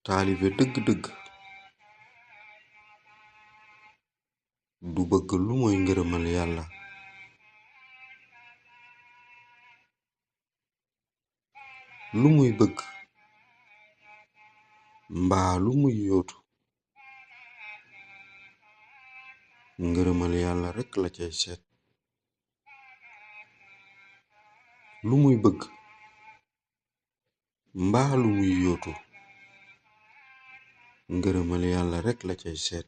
taalibe dëgg-dëgg du bëgg lu mooy ngërëmal yàlla. lu muy bëgg mbaa lu muy yootu ngërëmal yàlla rekk la cay seet. lu muy bëgg mbaa lu muy yootu ngërëmal yàlla rekk la cay seet.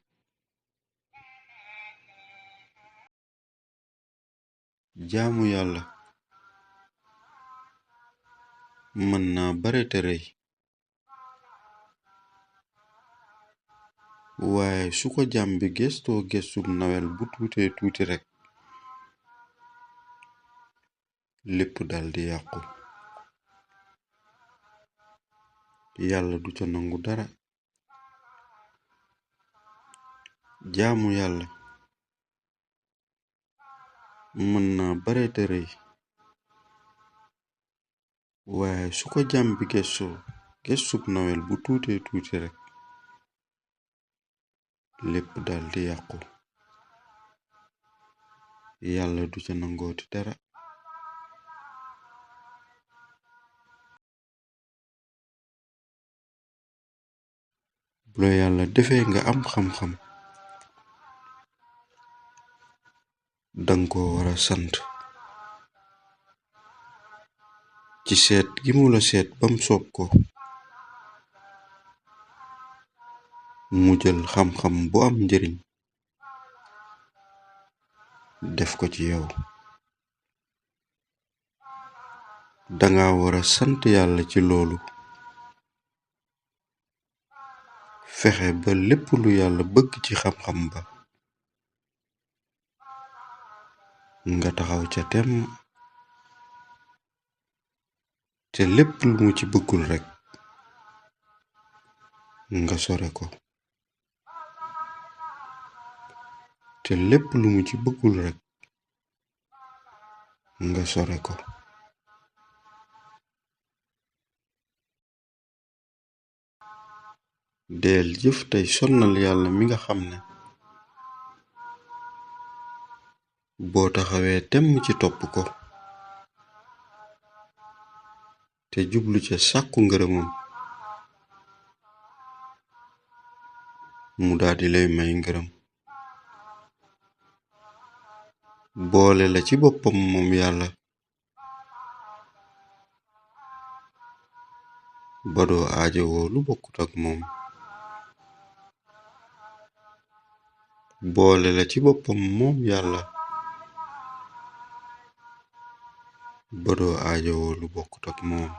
jaamu yàlla mën naa bare te rëy, waaye su ko jaam bi gestoo gestug nawel bu tuutee tuuti rekk lépp daldi yàqu. yàlla du ca nangu dara. jaamu yàlla mën naa bare te rëy, waaye su ko jaam bi gestoo gestug nawel bu tuutee tuuti rekk lépp daldi yàqu. yàlla du ca nangooti dara. bu la yàlla defee nga am xam-xam danga ko wara sant ci seet gi mu la seet bam soob ko mu jël xam-xam bu am njariñ def ko ci yow. danga wara sant yàlla ci loolu, fexe ba lépp lu yàlla bëgg ci xam-xam ba nga taxaw ca temm, te lépp lu mu ci bëggul rekk nga sore ko. te lépp lu mu ci bëggul rekk nga sore ko. deel jëf tey sonnal yàlla mi nga xam ne boo taxawee temm ci topp ko te jublu ca sàkku ngërëmam mu daldi lay may ngërëm, boole la ci boppam moom yàlla ba doo aajowoo lu bokkut ak moom. boole la ci boppam moom yàlla ba doo aajowoo lu bokkut ak moom.